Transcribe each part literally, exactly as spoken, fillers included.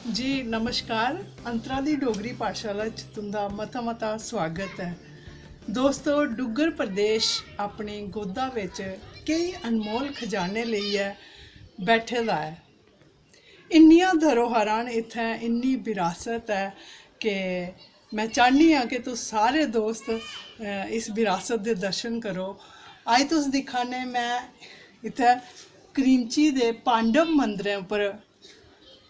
जी नमस्कार, अंतरा दी डोगरी पाठशाला च तुं'दा मता मता स्वागत ऐ। दोस्तो, डुग्गर प्रदेश अपनी गोदा बिच केई अनमोल खजाने लेइयै बैठे दा ऐ। इन्नियां धरोहरां न इत्थै, इन्नी विरासत ऐ कि में चाह्न्नी आं कि तुस सारे दोस्त, अ, इस विरासत दे दर्शन करो। अज्ज तुस दिक्खा ने, में इत्थै क्रीमची दे पांडव मंदरें उप्पर,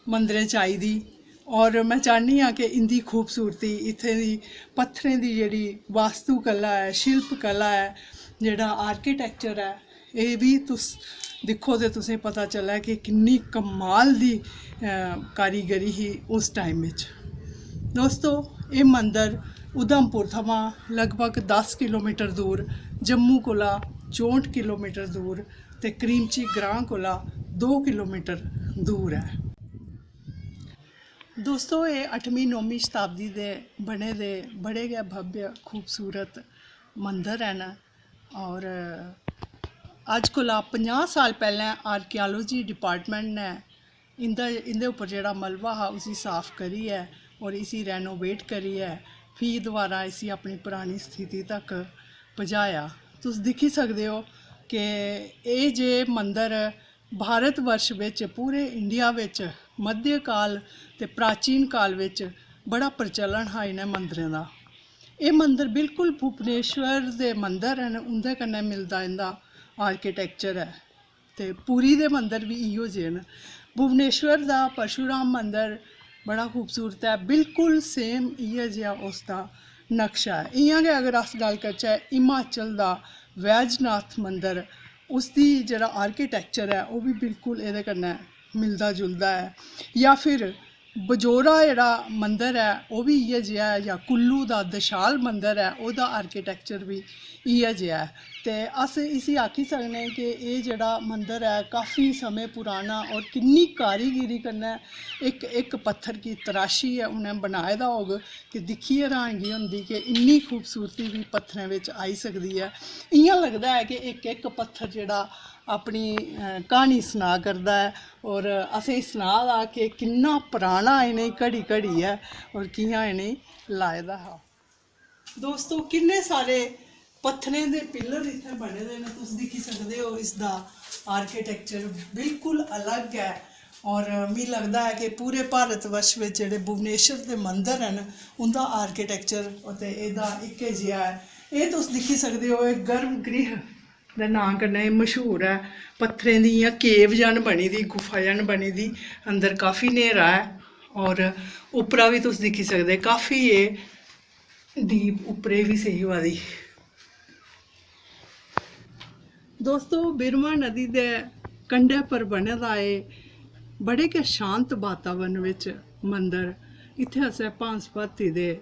मंदरें च आई दी, और में चाह्न्नी आं कि इं'दी खूबसूरती, इत्थै दी पत्थरें दी जेह्ड़ी वास्तुकला ऐ, शिल्पकला ऐ, जेह्ड़ा architecture ऐ, एह् बी तुस दिक्खो ते तुसें पता चलै कि किन्नी कमाल दी, अ, कारीगरी ही उस टाइम बिच। दोस्तो, एह् मंदर उधमपुर थमां लगभग दस किलोमीटर दूर, जम्मू कोला चौंह्ठ किलोमीटर दूर ते क्रीमची ग्रांऽ कोला दो किलोमीटर दूर ऐ। दोस्तो, एह् अठमीं नौमीं शताब्दी दे बने दे बड़े गै भव्य, खूबसूरत मंदर हैन। और अज्ज कोला पंजाह् साल पैह्लें archaeology department ने इं'दा, इं'दे उप्पर जेह्ड़ा मलबा हा, उसी साफ करियै और इसी renovate करियै फ्ही दोबारा इसी अपनी परानी स्थिति तक पजाया। तुस दिक्खी सकदे ओ कि एह् जे मंदर भारत वर्ष बिच, पूरे इंडिया बिच मध्यकाल ते प्राचीन काल बिच बड़ा प्रचलन हा इ'नें मंदरें दा। एह् मंदर बिल्कुल भुवनेश्वर दे मंदर न, उं'दे कन्नै मिलदा इं'दा architecture ऐ। ते पुरी दे मंदर बी इ'यो जेह् न। भुवनेश्वर दा परशुराम मंदर बड़ा खूबसूरत ऐ, बिल्कुल same इ'यै जेहा उसदा नक्शा ऐ। इ'यां गै अगर अस गल्ल करचै हिमाचल दा वैजनाथ मंदर, उसदी जेह्ड़ा architecture ऐ, ओह् बी बिल्कुल एह्दे कन्नै मिलदा जुलदा ऐ। जां फिर बजोरा जेह्ड़ा मंदर ऐ, ओह् बी इ'यै जेहा ऐ, जां कुल्लू दा दशाल मंदर ऐ, ओह्दा architecture बी इ'यै जेहा ऐ। ते अस इसी आखी सकने कि एह् जेह्ड़ा मंदर ऐ, काफी समें पुराना और किन्नी कारीगिरी कन्नै इक इक पत्थर गी तराशियै उ'नें बनाए दा होग कि दिक्खियै र्हानगी होंदी कि इन्नी खूबसूरती बी पत्थरें बिच आई सकदी ऐ। इ'यां लगदा ऐ कि इक इक पत्थर जेह्ड़ा अपनी, अ, क्हानी सना करदा ऐ और असेंगी सना दा कि किन्ना पराना इ'नें घड़ी घड़ी ऐ और कि'यां इ'नें लाए दा हा। दोस्तो, किन्ने सारे पत्थरें दे pillar इत्थै बने दे न, तुस दिक्खी सकदे ओ। इसदा architecture बिल्कुल अलग ऐ और मिगी लगदा ऐ कि पूरे भारत वर्ष बिच जेह्ड़े भुवनेश्वर दे मंदर न, उं'दा architecture ते एह्दा इक्कै जेहा ऐ। एह् तुस दिक्खी सकदे ओ, एह् गर्भगृह दे नांऽ कन्नै एह् मशहूर ऐ। पत्थरें दी इ'यां cave जन बनी दी, गुफा जन बनी दी, अंदर काफी न्हेरा ऐ और उप्परा बी तुस दिक्खी सकदे, काफी एह् deep उप्परे बी सेही होआ दी। दोस्तो, बिरवा नदी दे कंढे पर बने दा एह् बड़े गै शांत वातावरण बिच मंदर। इत्थै असें भांस भाती दे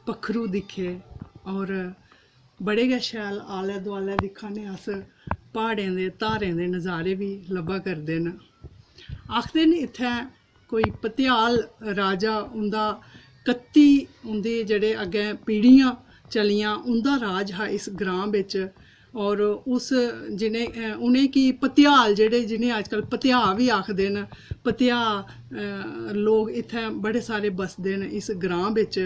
पक्खरू दिक्खे और बड़े गै शैल आलै दुआलै दिक्खा ने अस, प्हाड़ें दे, धारें दे नज़ारे बी लब्भा करदे न। आखदे न इत्थै कोई भतेआल राजा, उं'दा कत्ती, उं'दे जेह्ड़े अग्गें पीढ़ियां चलियां, उं'दा राज हा इस ग्रांऽ बिच। और उस जि'नें, अ, उ'नेंगी भतेआल जेह्ड़े, जि'नें अजकल भतेआ बी आखदे न, भतेआ, अ, लोक इत्थै बड़े सारे बसदे न इस ग्रांऽ बिच।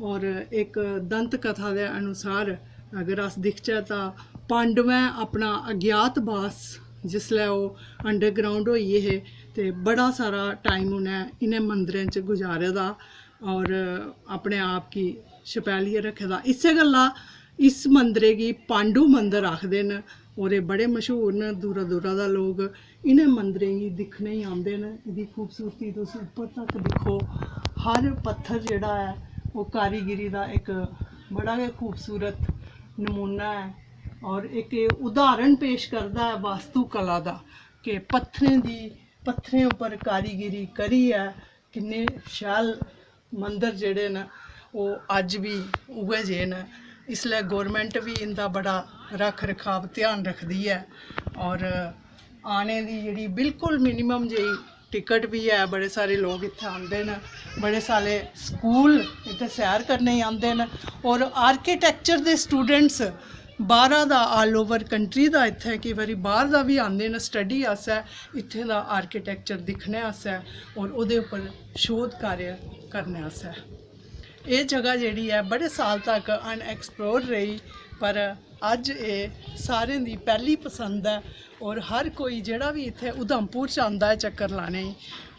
और इक दंत कथा दे अनुसार अगर अस दिखचै तां पांडवें अपना अज्ञातवास जिसलै ओह् underground होई गे हे ते बड़ा सारा time उ'नें इ'नें मंदरें च गुजारे दा और अपने आप गी छपैलियै रक्खे दा। इस्सै गल्ला इस मंदरै गी पांडु मंदर आखदे न और एह् बड़े मशहूर न। दूरा दूरा दा लोक इ'नें मंदरें गी दिक्खने गी औंदे न। एह्दी खूबसूरती तुस उप्पर तक दिक्खो, हर पत्थर जेह्ड़ा ऐ ओह् कारीगिरी दा इक बड़ा गै खूबसूरत नमूना ऐ और इक एह् उदाहरण पेश करदा ऐ वास्तुकला दा कि पत्थरें दी, पत्थरें उप्पर कारीगिरी करियै किन्ने शैल मंदर जेह्ड़े न ओह् अज्ज बी उ'ऐ जेह् न। इसलै government बी इं'दा बड़ा रक्ख रखाव, ध्यान रखदी ऐ और आने दी जेह्ड़ी बिल्कुल minimum जेही ticket बी ऐ। बड़े सारे लोक इत्थै औंदे न, बड़े सारे school इत्थै सैर करने गी औंदे न और architecture दे students बाह्रा दा, all over country दा, इत्थै केईं बारी बाह्र दा बी आंदे न स्टडी आस्तै, इत्थै दा आर्किटेक्चर दिक्खने आस्तै और ओह्दे उप्पर शोध कार्य करने आस्तै। एह् जगह जेह्ड़ी ऐ बड़े साल तक अनएक्सप्लोर रेही, पर अज्ज एह् सारें दी पैह्ली पसंद ऐ और हर कोई जेह्ड़ा बी इत्थै उधमपुर च आंदा ऐ चक्कर लाने गी,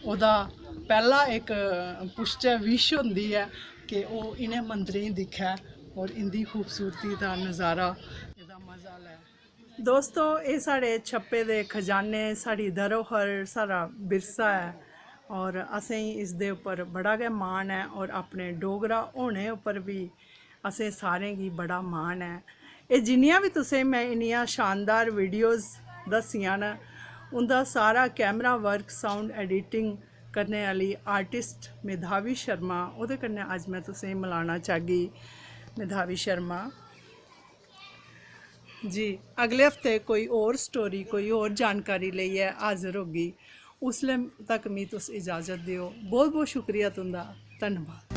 ओह्दा पैह्ला इक पुछचै, विश होंदी ऐ कि ओह् इ'नें मंदरें गी दिक्खै और इं'दी खूबसूरती दा नज़ारा, एह्दा मज़ा लै। दोस्तो, एह् साढ़े छप्पे दे खजाने, साढ़ी धरोहर, साढ़ा विरसा ऐ और असेंगी इसदे उप्पर बड़ा गै मान ऐ और अपने डोगरा होने उप्पर बी असें सारें गी बड़ा मान ऐ। एह् जिन्नियां बी तुसें में इन्नियां शानदार वीडियोज़ दस्सियां न, उं'दा सारा कैमरा वर्क, साउंड एडिटिंग करने आह्ली आर्टिस्ट मेधावी शर्मा, ओह्दे कन्नै अज्ज में तुसेंगी मलाना चाह्गी। मेधावी शर्मा जी अगले हफ्ते कोई होर स्टोरी, कोई होर जानकारी लेइयै हाजर होगी। उसलै तक मी तुस इजाज़त देओ। बहुत बहुत शुक्रिया तुं'दा। धन्नबाद।